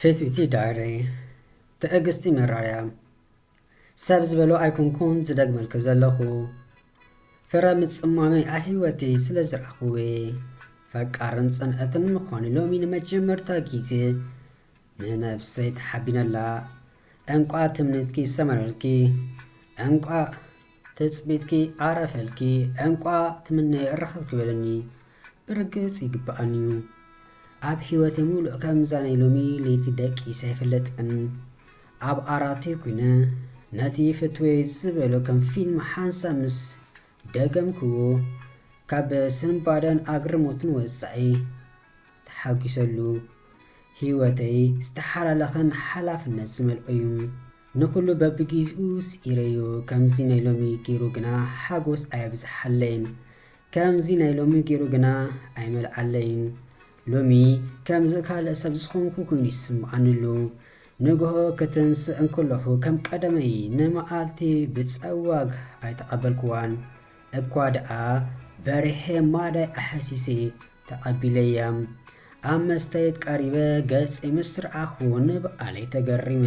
ፌትዊቲ ዳይሪ ትዕግስቲ መራርያ። ሰብ ዝበሎ ኣይኮንኩን ዝደግመልኪ ዘለኹ። ፍረ ምጽማመይ ኣብ ህይወተይ ስለ ዝረኣኹዎ፣ ፈቃርን ጽንዕትን ምዃኑ ሎሚ ንመጀመርታ ግዜ ንነብሰይ ተሓቢነላ። እንቋ ትምኒትኪ ሰመረልኪ፣ እንቋ ትጽቢትኪ ኣረፈልኪ፣ እንቋ ትምነዮ ረኸብኪ በለኒ። ብርግጽ ይግብኣኒ እዩ። ኣብ ህይወተይ ምሉእ ከምዛ ናይ ሎሚ ለይቲ ደቂሰ ኣይፈልጥን። ኣብ ዓራተይ ኩይነ ነቲ ፍትወይ ዝበሎ ከም ፊልም ሓንሳብ ምስ ደገምክዎ፣ ካብ ስንባደን ኣግርሞትን ወጻኢ ተሓጒሰሉ። ህይወተይ ዝተሓላለኸን ሓላፍነት ዝመልኦ እዩ። ንኹሉ በብግዜኡ ስኢረዮ። ከምዚ ናይ ሎሚ ገይሩ ግና ሓጎስ ኣየብዝሓለይን። ከምዚ ናይ ሎሚ ገይሩ ግና ኣይመልኣለይን። ሎሚ ከምዚ ካልእ ሰብ ዝኾንኩ ኮይኑ ይስምዓኒ ኣሎ። ንግሆ ክትንስእ እንከለኹ ከም ቀደመይ ንመዓልቲ ብጸዋግ ኣይተቐበልክዋን። እኳ ደኣ በሪሐ ማዳይ ኣሐሲሰ ተቐቢለያ። ኣብ መስተየት ቀሪበ ገጸይ ምስ ረኣኹ ንባዕለይ ተገሪመ።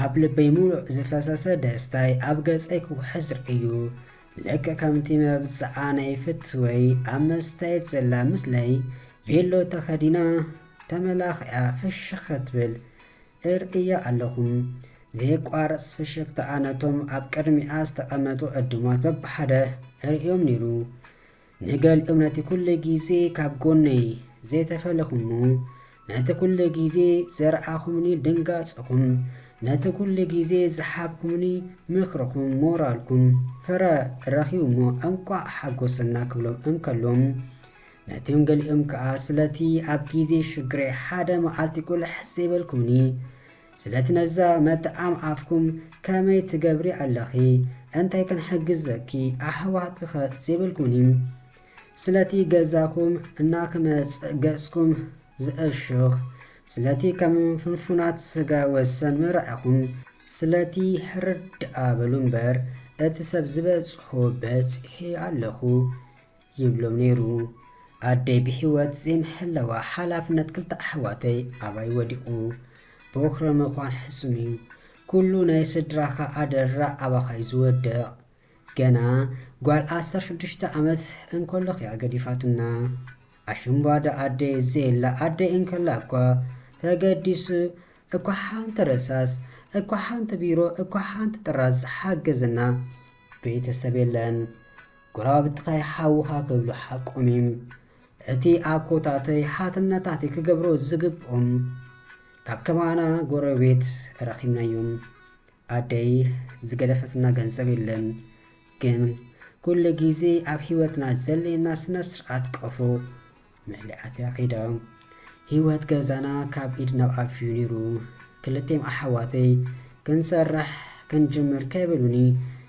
ኣብ ልበይ ምሉእ ዝፈሰሰ ደስታይ ኣብ ገጸይ ክውሕዝ ርእዩ። ልክዕ ከምቲ መብጽዓ ናይ ፍትወይ ኣብ መስተየት ዘላ ምስለይ ቬሎ ተኸዲና ተመላኺዓ ፍሽኽ ክትብል እርእያ ኣለኹ። ዘየቋርጽ ፍሽኽታኣ ነቶም ኣብ ቅድሚኣ ዝተቐመጡ ዕዱማት በብሓደ እርእዮም ነይሩ። ንገሊኦም ነቲ ኩሉ ግዜ ካብ ጎነይ ዘይተፈለኹሞ፣ ነቲ ኩሉ ግዜ ዘርኣኹምኒ ድንጋጽኹም፣ ነቲ ኩሉ ግዜ ዝሃብኩምኒ ምኽርኹም፣ ሞራልኩም ፍረ ረኺቡሞ እንቋዕ ሓጎሰና ክብሎም እንከሎም፣ ነቲኦም ገሊኦም ከኣ ስለቲ ኣብ ግዜ ሽግረይ ሓደ መዓልቲ ቁልሕ ዘይበልኩምኒ፣ ስለቲ ነዛ መጥዓም ኣፍኩም ከመይ ትገብሪ ኣለኺ? እንታይ ክንሕግዘኪ? ኣሕዋትኪኸ ዘይበልኩምኒ? ስለቲ ገዛኹም እናክመጽእ ገጽኩም ዝእሹኽ፣ ስለቲ ከም ፍንፉናት ስጋ ወሰን ምርኣኹም፣ ስለቲ ሕርድ ደኣ በሉ እምበር፣ እቲ ሰብ ዝበጽሖ በጺሐ ኣለኹ ይብሎም ነይሩ። ኣደይ ብህይወት ዘይምሕላዋ ሓላፍነት ክልተ ኣሕዋተይ ኣባይ ወዲቑ። ቦኽሪ ምዃን ሕሱም እዩ። ኩሉ ናይ ስድራኻ ኣደራ ኣባኻ እዩ ዝወድቕ። ገና ጓል ዓሰርተ ሽዱሽተ ዓመት እንከለኹ እያ ገዲፋትና። ኣሽምባዶ ኣደይ ዘየላ፣ ኣደይ እንከላ እኳ ተገዲሱ እኳ ሓንቲ ረሳስ፣ እኳ ሓንቲ ቢሮ፣ እኳ ሓንቲ ጥራዝ ዝሓገዘና ቤተሰብ የለን። ጎረባብትኻ ሓውኻ ክብሉ ሓቆም እዮም። እቲ ኣኮታተይ ሓትነታተይ ክገብሮ ዝግብኦም ካብ ከማና ጎረቤት ረኺብናዮም። ኣደይ ዝገደፈትና ገንዘብ የለን፣ ግን ኩሉ ግዜ ኣብ ህይወትና ዘድልየና ስነ ስርዓት ቀፎ መሊኣትያ ከይዳ። ህይወት ገዛና ካብ ኢድ ናብ ኣፍ እዩ ነይሩ። ክልቲኦም ኣሕዋተይ ክንሰርሕ ክንጅምር ከይበሉኒ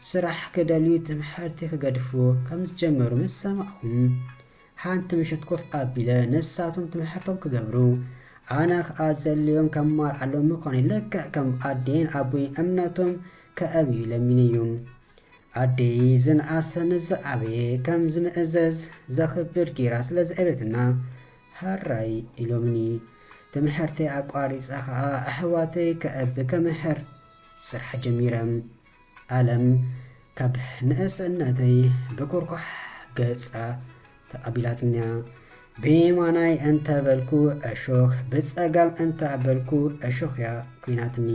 ስራሕ ክደልዩ ትምሕርቲ ክገድፍዎ ከም ዝጀመሩ ምስ ሰማዕኹ፣ ሓንቲ ምሸት ኮፍ ኣቢለ ንሳቶም ትምሕርቶም ክገብሩ ኣነ ኸኣ ዘድልዮም ከማልኣሎም ምዃነይ ልክዕ ከም ኣደይን ኣቦይን እምነቶም ከዕብዩ ለሚነዮም። ኣደይ ዝነኣሰ ንዝዓበየ ከም ዝምእዘዝ ዘኽብር ጌራ ስለ ዘዕበየትና፣ ሃራይ ኢሎምኒ። ትምሕርተይ ኣቋሪጸ ኸኣ ኣሕዋተይ ከዕቢ ከምህር ስራሕ ጀሚረ። ኣለም ካብ ንእስነተይ ብኩርኳሕ ገጻ ተቐቢላትንያ። ብየማናይ እንተ በልኩ እሾኽ፣ ብጸጋም እንተ በልኩ እሾኽያ ኲናትኒ።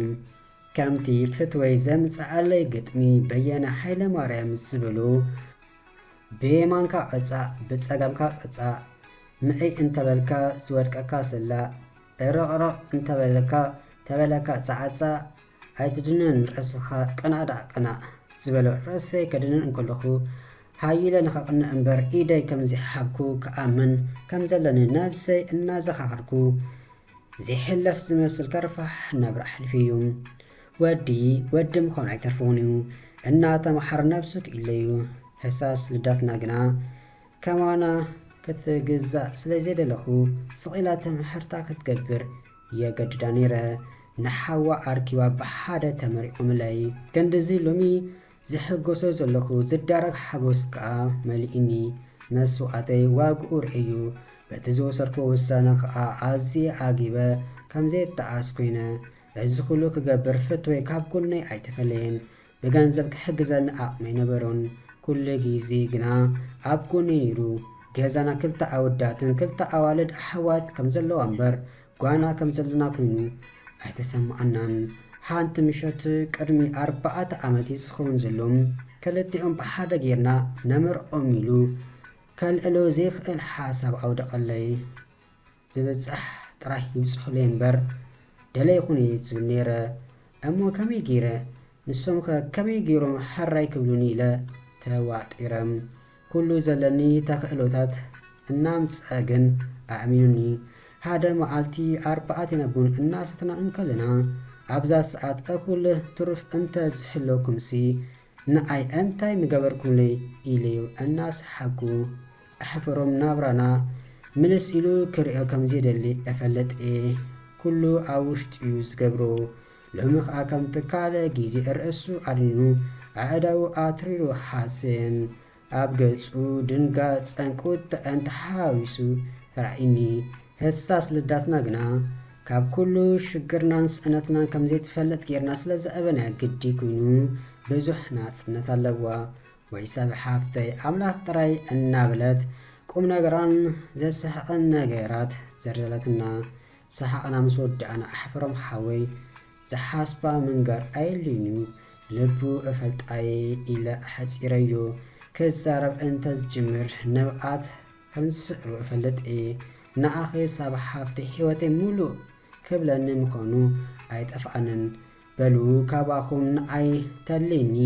ከምቲ ፍትወይ ዘምጽኣለይ ግጥሚ በየነ ሃይለማርያም ዝብሉ፣ ብየማንካ ቅጻእ፣ ብጸጋምካ ቅጻእ፣ ምእይ እንተበልካ ዝወድቀካ ስላእ፣ እርቕርቕ እንተበለካ ተበለካ ጻዕጻዕ፣ ኣይትድነን ርእስኻ ቅናእ ደኣ ቅናእ ዝበሎ ርእሰይ ከድንን እንከለኹ፣ ሃይለ ንኸቕንእ እምበር ኢደይ ከም ዘይሃብኩ ክኣምን ከም ዘለኒ ነብሰይ እናዘኻኸርኩ፣ ዘይሕለፍ ዝመስል ከርፋሕ ናብራ ኣሕሊፉ እዩ። ወዲ ወዲ ምዃኑ ኣይተርፎን እዩ። እናተምሓረ ነብሱ ክኢለዩ። ህሳስ ልዳትና ግና ከማና ክትግዛእ ስለ ዘይደለኹ፣ ስቕ ኢላ ትምሕርታ ክትገብር የገድዳ ነይረ። ንሓዋ ኣርኪባ ብሓደ ተመሪቖምለይ። ክንድዚ ሎሚ ዝሕጎሶ ዘለኹ ዝዳረግ ሓጎስ ከኣ መሊኡኒ። መስዋእተይ ዋግኡ ርእዩ። በቲ ዝወሰድኩዎ ውሳነ ከኣ ኣዝየ ዓጊበ። ከም ዘየጣዓስ ኮይነ፣ እዚ ኩሉ ክገብር ፍትወይ ካብ ጎነይ ኣይተፈለየን። ብገንዘብ ክሕግዘኒ ዓቕሚ ኣይነበሮን። ኩሉ ግዜ ግና ኣብ ጎነይ ነይሩ። ገዛና ክልተ ኣወዳትን ክልተ ኣዋልድ ኣሕዋት ከም ዘለዋ እምበር፣ ጓና ከም ዘለና ኮይኑ ኣይተሰማዓናን። ሓንቲ ምሸት ቅድሚ ኣርባዕተ ዓመት እዩ ዝኸውን ዘሎ፣ ክልቲኦም ብሓደ ጌርና ነምርዖም ኢሉ ከልዕሎ ዘይክእል ሓሳብ ኣውደቐለይ። ዝብጻሕ ጥራይ ይብጽሑለይ እምበር፣ ደለይኹኒ ዝብል ነይረ። እሞ ከመይ ገይረ? ንሶምኸ ከመይ ገይሮም ሕራይ ክብሉኒ ኢለ ተዋጢረ። ኩሉ ዘለኒ ተኽእሎታት እናምጽአ ግን ኣእሚኑኒ። ሓደ መዓልቲ ኣርባዕቴና ቡን እናሰተና እንከለና፣ ኣብዛ ሰዓት እኹል ትሩፍ እንተ ዝህለኩምሲ፣ ንኣይ እንታይ ምገበርኩምለይ? ኢለዮም እናሰሓኩ። ኣሕፈሮም ናብራና ምልስ ኢሉ ክርእዮ ከም ዘይደሊ እፈልጥ እየ። ኩሉ ኣብ ውሽጡ እዩ ዝገብሮ። ሎሚ ኸኣ ከም ትካለ ግዜ ርእሱ ኣድኒኑ፣ ኣእዳዉ ኣትሪሩ ሓሰየን። ኣብ ገጹ ድንጋጸን ቁጥዐን ተሓዋዊሱ ተራእዩኒ። ህሳስ ልዳትና ግና ካብ ኩሉ ሽግርናን ስእነትናን ከም ዘይትፈልጥ ጌርና ስለ ዘእበናያ ግዲ ኮይኑ፣ ብዙሕ ናጽነት ኣለዋ። ወይ ሰብ ሓፍተይ ኣምላኽ ጥራይ እናበለት ቁም ነገራን ዘስሕቕን ነገራት ዘርዘለትና። ሰሓቕና ምስ ወዳእና ኣሕፈሮም ሓወይ ዝሓስባ ምንጋር ኣየድልዩን እዩ። ልቡ እፈልጣየ ኢለ ኣሕጺረዮ። ክዛረብ እንተ ዝጅምር ንብዓት ከም ዝስዕሩ እፈልጥ እየ። ንኣኺ ሳባ ሓፍቲ ህይወተይ ሙሉእ ክብለኒ ምዃኑ ኣይጠፍኣንን። በሉ ካባኹም ንኣይ ተልይኒ፣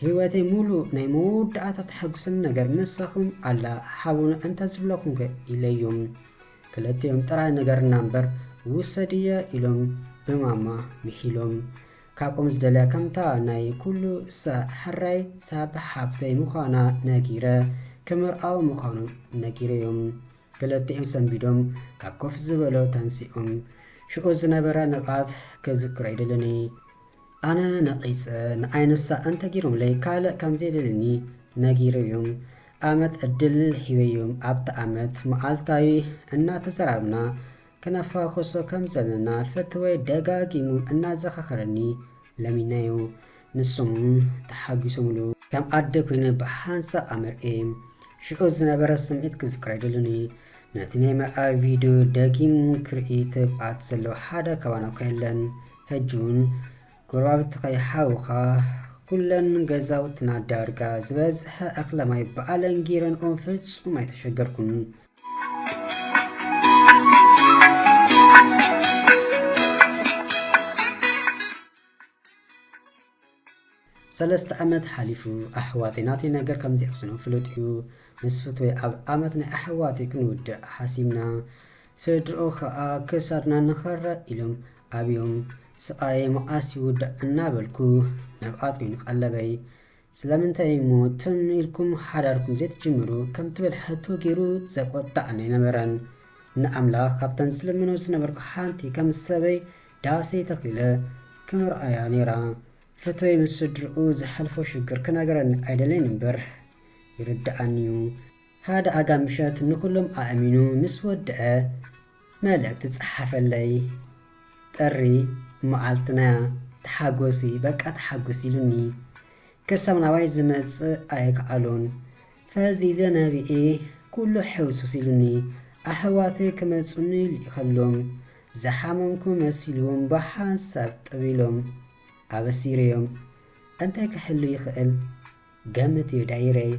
ህይወተይ ሙሉእ ናይ መወዳእታ ተሐጉስኒ ነገር ምሳኹም ኣላ፣ ሓቡኒ እንተ ዝብለኹም ከ ኢለዮም። ክልቲኦም ጥራይ ነገርና እምበር ውሰድየ ኢሎም ብማማ ምሒሎም። ካብኦም ዝደልያ ከምታ ናይ ኩሉ እሳ ሕራይ ሳባ ሓፍተይ ምዃና ነጊረ ክምርዓው ምዃኑ ነጊረዮም። ክልቲኦም ሰንቢዶም ካብ ኮፍ ዝበሎ ተንሲኦም። ሽዑ ዝነበረ ንብዓት ክዝክሮ ኣይደልን። ኣነ ነቒጸ ንኣይ ንሳ እንተጊሮምለይ ካልእ ከም ዘይደልኒ ነጊረዮም። ኣመት ዕድል ሂበዮም። ኣብቲ ኣመት መዓልታዊ እናተዘራረብና ክነፋኹሶ ከም ዘለና ፈትወይ ደጋጊሙ እናዘኻኸረኒ ለሚናዮ። ንሶም ተሓጒሶምሉ። ከም ኣደ ኮይነ ብሓንሳብ ኣመርዕየ። ሽዑ ዝነበረ ስምዒት ክዝክር ኣይደልን። ነቲ ናይ መርዓ ቪድዮ ደጊሙ ክርኢ ትብዓት ዘለዎ ሓደ ካባና እኳ የለን። ሕጂ እውን ጎረባብትኻ ይሓውኻ፣ ኩለን ገዛውትና ዳርጋ ዝበዝሐ እኽለ ማይ ባዕለን ገይረንኦ፣ ፍጹም ኣይተሸገርኩን። ሰለስተ ዓመት ሓሊፉ፣ ኣሕዋተይ ናተይ ነገር ከም ዘይሕስኖም ፍሉጥ እዩ። ምስ ፍትወይ ኣብ ዓመት ናይ ኣሕዋተይ ክንውድእ ሓሲብና። ስድርኡ ኸኣ ክሳድና ንኸረ ኢሎም ኣብዮም። ስቓየ መዓስ ይውዳእ እናበልኩ ንብዓት ኮይኑ ቀለበይ። ስለምንታይ እሞ ትም ኢልኩም ሓዳርኩም ዘይትጅምሩ? ከም ትብል ሕቶ ገይሩ ዘቆጣዕኒ ኣይነበረን። ንኣምላኽ ካብተን ዝልምኖ ዝነበርኩ ሓንቲ ከም ሰበይ ዳሰይ ተኺለ ክምርዓያ ነይራ። ፍትወይ ምስ ስድርኡ ዘሕልፎ ሽግር ክነግረኒ ኣይደለይን እምበር ይርድኣኒ እዩ። ሓደ ኣጋ ምሸት ንኹሎም ኣእሚኑ ምስ ወድአ መልእኽቲ ጸሓፈለይ። ጥሪ መዓልትና፣ ተሓጎሲ፣ በቃ ተሓጎሲ ኢሉኒ። ክሳብ ናባይ ዝመጽእ ኣይከኣሎን። ፈዚዘ ነቢኤ ኩሉ ሕውስውስ ኢሉኒ። ኣሕዋተይ ክመጹኒ ልኢኸሎም። ዝሓመምኩ መሲልዎም ብሓንሳብ ጥብ ኢሎም ኣበሲረዮም። እንታይ ክሕሉ ይኽእል? ገምት እዩ ዳይረይ።